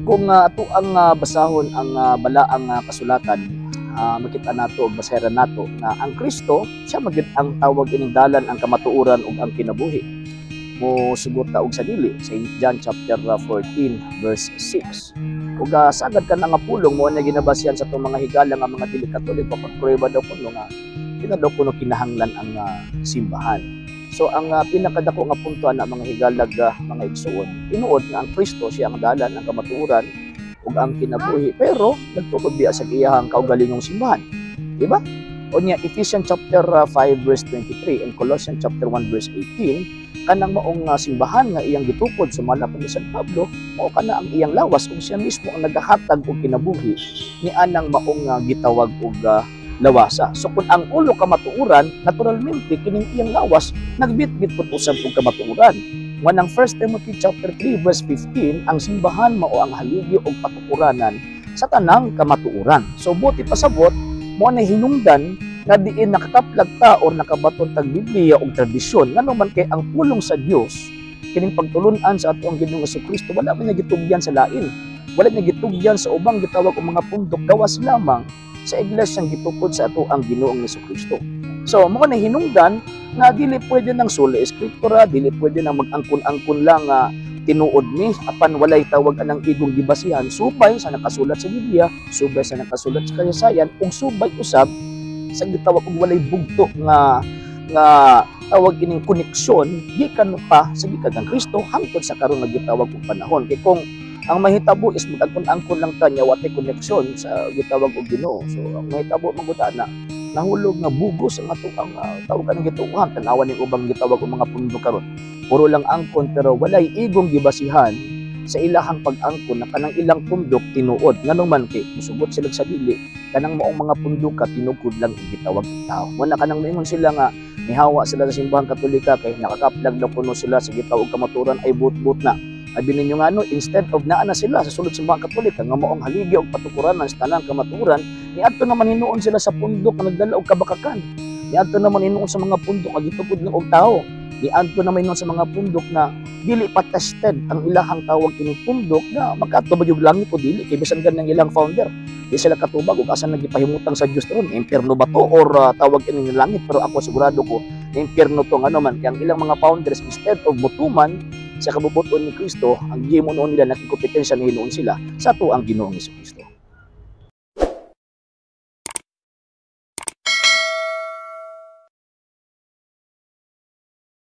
Kung ato ang basahon ang balaang kasulatan, makita nato ug basahiran nato nga ang Kristo siya magyud ang tawag ining dalan, ang kamatuoran ug ang kinabuhi. Mo sugot ta og sa dili, St. John chapter 14 verse 6. Ug sagad ka na nga pulong mo niya ginabasihan sa atong mga higala nga mga dili Katoliko, pagprueba daw kuno nga di na daw kuno kinahanglan ang simbahan. So ang pinakadako nga punto ana, mga higalag, mga igsuon, tinuod nga ang Kristo siya ang dalan, ang kamatuoran ug ang kinabuhi, pero nagtukod biya sa iyahang kaugalingong simbahan. Di ba? Unya Ephesians chapter 5 verse 23 and Colossians chapter 1 verse 18, kanang maong simbahan nga iyang gitukod sumala pa ni San Pablo, mao kana ang iyang lawas ug siya mismo ang nagahatag og kinabuhi ni anang maong gitawag og lawasa. So kung ang ulo kamatuoran, naturalmente kining iyang lawas nagbitbit pud usab og kamatuoran. Wanang 1 Timothy chapter 3 verse 15, ang simbahan mao ang haligi og patukuranan sa tanang kamatuoran. So buot ipasabot, mo na hinungdan nga diin nakakaplag ta or nakabaton tag Biblia og tradisyon, ngano man kay ang pulong sa Dios, kining pagtulun-an sa atoang Ginoong Kristo, wala man niya gitugyan sa lain. Wala niya gitugyan sa ubang gitawag og mga pundok gawas lamang sa iglesyang gitukod sa atoang Ginoong Kristo. So mo na hinungdan nga dili pwede nang sola scriptura, dili pwede nang mag-angkon-angkon lang nga tinuod ni apan walay tawag anang igong gibasihan subay sa nakasulat sa Biblia, subay sa nakasulat sa kasaysayan, ug subay usab sa gitawag og walay bugto nga nga tawag ining koneksyon gikan pa sa gikan kang Kristo hangtod sa karon nga gitawag og panahon. Kay kung ang mahitabo is mag-angkon-angkon lang ta nya watay koneksyon sa gitawag og Ginoo, so ang mahitabo man gud ana, nahulog nga bugos ang ato ang tawag anang gituohan. Tan-awan ning ubang gitawag og mga pundo karon, puro lang angkon pero walay igong gibasihan sa ilahang pag-angkon na kanang ilang pundok tinuod, nganong man kay musugot sila sa dili kanang maong mga pundok ka tinukod lang og gitawag og tao. Wala kanang moingon sila nga nihawa sila sa Simbahang Katolika kay nakakaplag daw kuno sila sa gitawag kamatuoran, ay but-but na. Abi ninyo nga ano, instead of naa na sila sa sulod Simbahang Katolika nga maong haligi og patukuranan sa tanang kamatuoran, niadto naman hinuon sila sa pundok nga nagdala og kabakakan. Niadto naman hinuon sa mga pundok nga gitukod lang og tao. Niadto naman hinuon sa mga pundok na dili pa tested ang ilahang tawag kining pundok nga makatubag yung langit o dili, kay bisan ganang ilang founder di sila katubag ug asa nagipahimutang sa Dios ron, impyerno ba to or tawag kining langit. Pero ako, sigurado ko na impyerno to, ngano man kay ang ilang mga founders, instead of mutuman sa kabubut-on ni Kristo, ang gihimo noon nila, nakikompetensya ni hinuon sila sa ato ang Ginoong Kristo.